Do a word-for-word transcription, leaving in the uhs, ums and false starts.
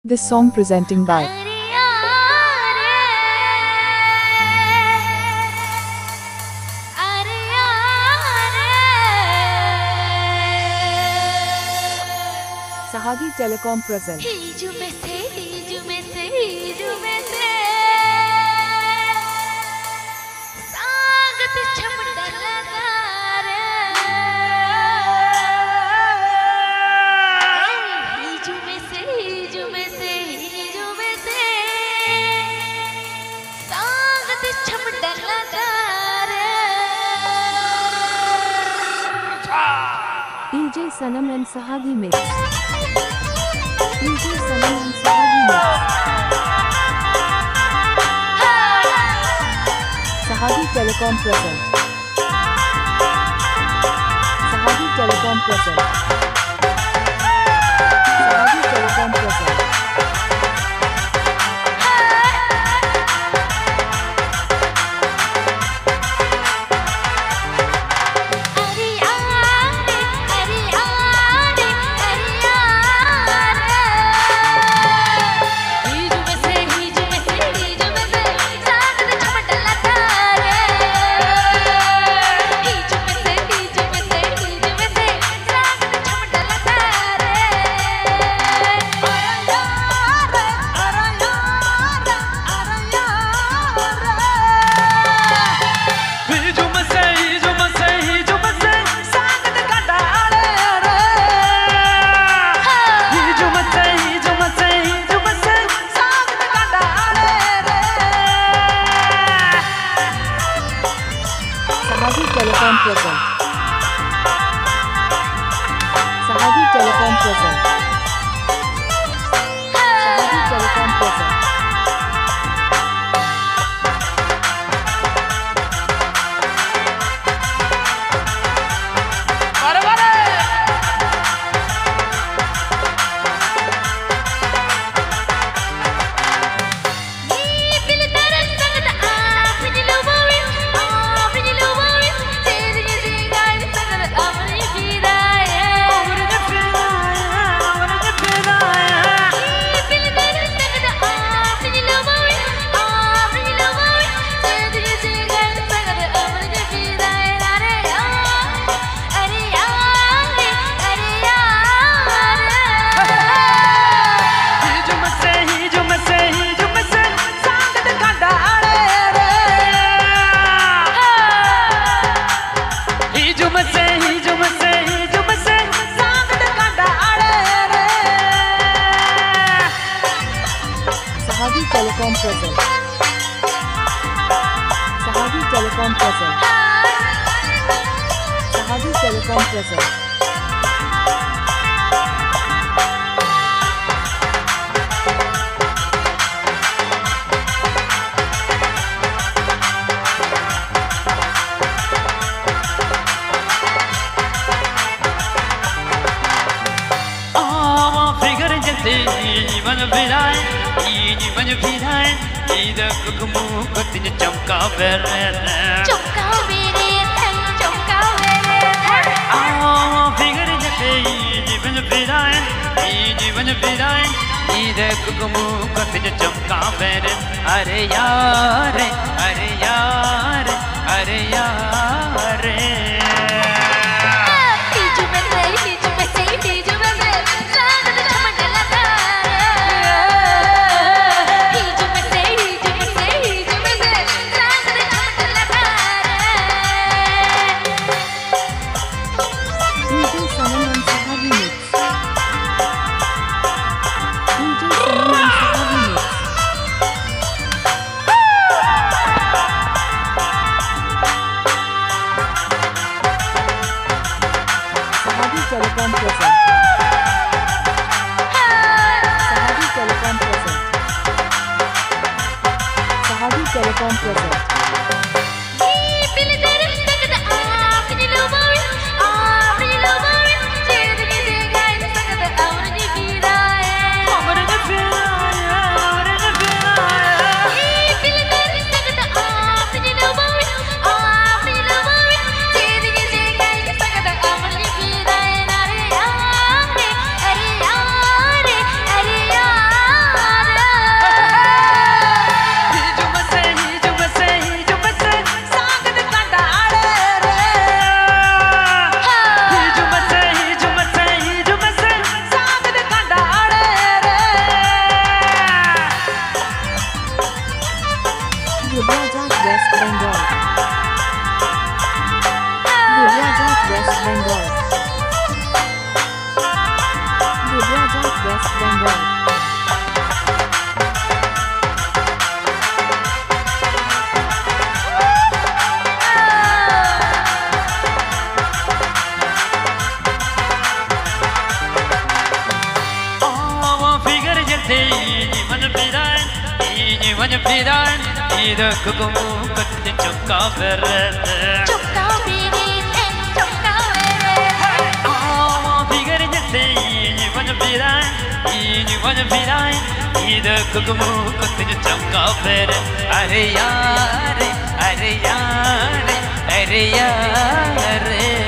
This song presenting by Sahagi Telecom present. ᱦᱤᱡᱩᱜ ᱢᱮᱥᱮ, ᱦᱤᱡᱩᱜ ᱢᱮᱥᱮ, ᱦᱤᱡᱩᱜ ᱢᱮᱥᱮ᱾ ᱥᱟᱸᱜᱟᱛᱮ ᱪᱷᱟᱢᱰᱟ ᱞᱟᱛᱟᱨ ᱨᱮ᱾ ᱦᱤᱡᱩᱜ ᱢᱮᱥᱮ, ᱦᱤᱡᱩᱜ ᱢᱮᱥᱮ, ᱦᱤᱡᱩᱜ ᱢᱮᱥᱮ᱾ ᱥᱟᱸᱜᱟᱛᱮ ᱪᱷᱟᱢᱰᱟ ᱞᱟᱛᱟᱨ ᱨᱮ᱾ D J Sanam and Sahagi Mix. D J Sanam and Sahagi Mix. Sahagi Telecom present. Sahagi Telecom present. Sahagi Telecom present. ᱦᱤᱡᱩᱜ ᱢᱮᱥᱮ, ᱦᱤᱡᱩᱜ ᱢᱮᱥᱮ, ᱦᱤᱡᱩᱜ ᱢᱮᱥᱮ, ᱥᱟᱸᱜᱟᱛᱮ ᱜᱟᱰᱟ ᱟᱲᱮ ᱨᱮ᱾ ᱦᱤᱡᱩᱜ ᱢᱮᱥᱮ, ᱦᱤᱡᱩᱜ ᱢᱮᱥᱮ, ᱦᱤᱡᱩᱜ ᱢᱮᱥᱮ, ᱥᱟᱸᱜᱟᱛᱮ ᱜᱟᱰᱟ ᱟᱲᱮ ᱨᱮ᱾ Sahagi Telecom present. Sahagi Telecom present. Sahagi Telecom present. Sahadi Telecom present. Sahadi Telecom present. Sahadi Telecom present. ᱟᱢᱟᱜ ᱯᱷᱤᱜᱟᱨ ᱧᱮᱞᱛᱮ ᱤᱧ ᱢᱟᱧ ᱵᱮᱱᱟᱣᱮᱱ, ᱤᱧ ᱢᱟᱧ ᱵᱮᱱᱟᱣᱮᱱ, ᱧᱤᱫᱟᱹ ᱠᱩᱠᱢᱩ ᱠᱚᱛᱤᱧ ᱪᱚᱢᱠᱟᱣ ᱵᱮᱨᱮᱫ᱾ ᱪᱚᱢᱠᱟᱣ ᱵᱮᱨᱮᱫ, ᱪᱚᱢᱠᱟᱣ ᱵᱮᱨᱮᱫ᱾ ᱟᱢᱟᱜ ᱯᱷᱤᱜᱟᱨ ᱧᱮᱞᱛᱮ ᱤᱧ ᱢᱟᱧ ᱵᱮᱱᱟᱣᱮᱱ, ᱤᱧ ᱢᱟᱧ ᱵᱮᱱᱟᱣᱮᱱ, ᱧᱤᱫᱟᱹ ᱠᱩᱠᱢᱩ ᱠᱚᱛᱤᱧ ᱪᱚᱢᱠᱟᱣ ᱵᱮᱨᱮᱫ᱾ ᱟᱨᱮ ᱭᱟᱨᱮ, ᱟᱨᱮ ᱭᱟᱨᱮ, ᱟᱨᱮ ᱭᱟᱨᱮ᱾ ᱦᱤᱡᱩᱜ ᱢᱮᱥᱮ, ᱦᱤᱡᱩᱜ ᱢᱮᱥᱮ, ᱦᱤᱡᱩᱜ ᱢᱮᱥᱮ, ᱥᱟᱝ ᱫᱚ ᱪᱷᱟᱢᱰᱟ ᱞᱟᱛᱟᱨ ᱨᱮ᱾ ᱦᱤᱡᱩᱜ ᱢᱮᱥᱮ, ᱦᱤᱡᱩᱜ ᱢᱮᱥᱮ, ᱦᱤᱡᱩᱜ ᱢᱮᱥᱮ, ᱥᱟᱝ ᱫᱚ ᱪᱷᱟᱢᱰᱟ ᱞᱟᱛᱟᱨ ᱨᱮ᱾ D J Sanan and Saha remix. D J Sanan and Saha remix. Sahadi Telecom present. Sahadi Telecom present. Sahadi Telecom present. ᱦᱤᱡᱩᱜ ᱢᱮᱥᱮ, ᱦᱤᱡᱩᱜ ᱢᱮᱥᱮ, ᱦᱤᱡᱩᱜ ᱢᱮᱥᱮ, ᱥᱟᱝ ᱫᱚ ᱜᱟᱰᱟ ᱟᱲᱮ ᱨᱮ᱾ ᱦᱤᱡᱩᱜ ᱢᱮᱥᱮ, ᱦᱤᱡᱩᱜ ᱢᱮᱥᱮ, ᱦᱤᱡᱩᱜ ᱢᱮᱥᱮ, ᱥᱟᱝ ᱫᱚ ᱜᱟᱰᱟ ᱟᱲᱮ ᱨᱮ᱾ Duliajan, West Bengal. Duliajan, West Bengal. Duliajan, West Bengal. ᱤᱧ ᱢᱟᱹᱧ ᱯᱷᱮᱨᱟᱭᱮᱱ, ᱤᱧ ᱢᱟᱹᱧ ᱯᱷᱮᱨᱟᱭᱮᱱ, ᱤᱧ ᱫᱚ ᱠᱩᱠᱢᱩ ᱠᱚᱛᱮᱧ ᱪᱚᱢᱠᱟᱣ ᱵᱮᱨᱮᱫ᱾ ᱪᱚᱢᱠᱟᱣ ᱵᱮᱨᱮᱫ, ᱪᱚᱢᱠᱟᱣ ᱵᱮᱨᱮᱫ᱾ ᱟᱢ ᱵᱷᱤᱜᱟᱹᱨ ᱧᱮᱞᱛᱮ ᱤᱧ ᱢᱟᱹᱧ ᱯᱷᱮᱨᱟᱭᱮᱱ, ᱤᱧ ᱢᱟᱹᱧ ᱯᱷᱮᱨᱟᱭᱮᱱ, ᱤᱧ ᱫᱚ ᱠᱩᱠᱢᱩ ᱠᱚᱛᱮᱧ ᱪᱚᱢᱠᱟᱣ ᱵᱮᱨᱮᱫ᱾ ᱟᱨᱮ ᱭᱟᱨᱮ, ᱟᱨᱮ ᱭᱟᱨᱮ, ᱟᱨᱮ ᱭᱟᱨᱮ᱾